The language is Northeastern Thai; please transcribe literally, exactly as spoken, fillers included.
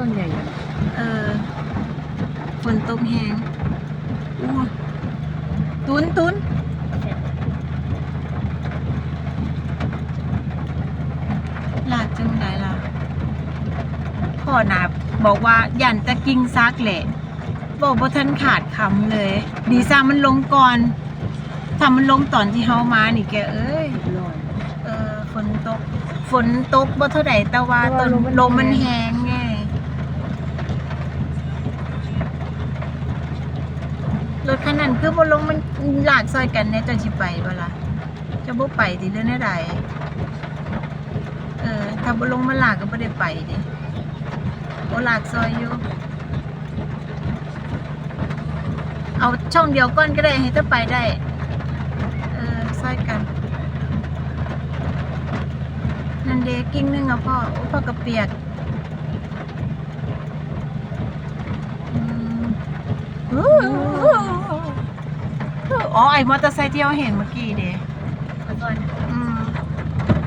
ต้นใหญ่อยู่นะ เออ ฝนตกแฮง อู้ ตุนตุน ลากจังใดล่ะ พ่อน่ะบอกว่าย่านแต่กิ่งซากแหละ บอกบ่ทันขาดคำเลย ดีซ่ามันลงก่อน ถ้ามันลงตอนที่เฮามานี่แกเอ้ย ลอย เออ ฝนตก ฝนตกบ่เท่าใด แต่ว่า แต่ว่า ตอน ลมมัน ลมมันแฮงไง รถคันนั้นคือบ่ลงมันลากซอยกันเนี่ย เจ้าสิไปบ่ล่ะ เจ้าบ่ไปติ หรือแนวใด เออ ถ้าบ่ลงมาลากก็บ่ได้ไปติ โอ้ ลากซอยอยู่ เอาช่องเดียวก่อนก็ได้ ให้เจ้าไปได้ เออ ซอยกัน นั่นเด้ กิ่งหนึ่งอะพ่อ โอ้ พ่อกะเปียก อืม อ๋อ ไอ้มอเตอร์ไซค์ที่เราเห็นเมื่อกี้เด้ ขอก่อน อืม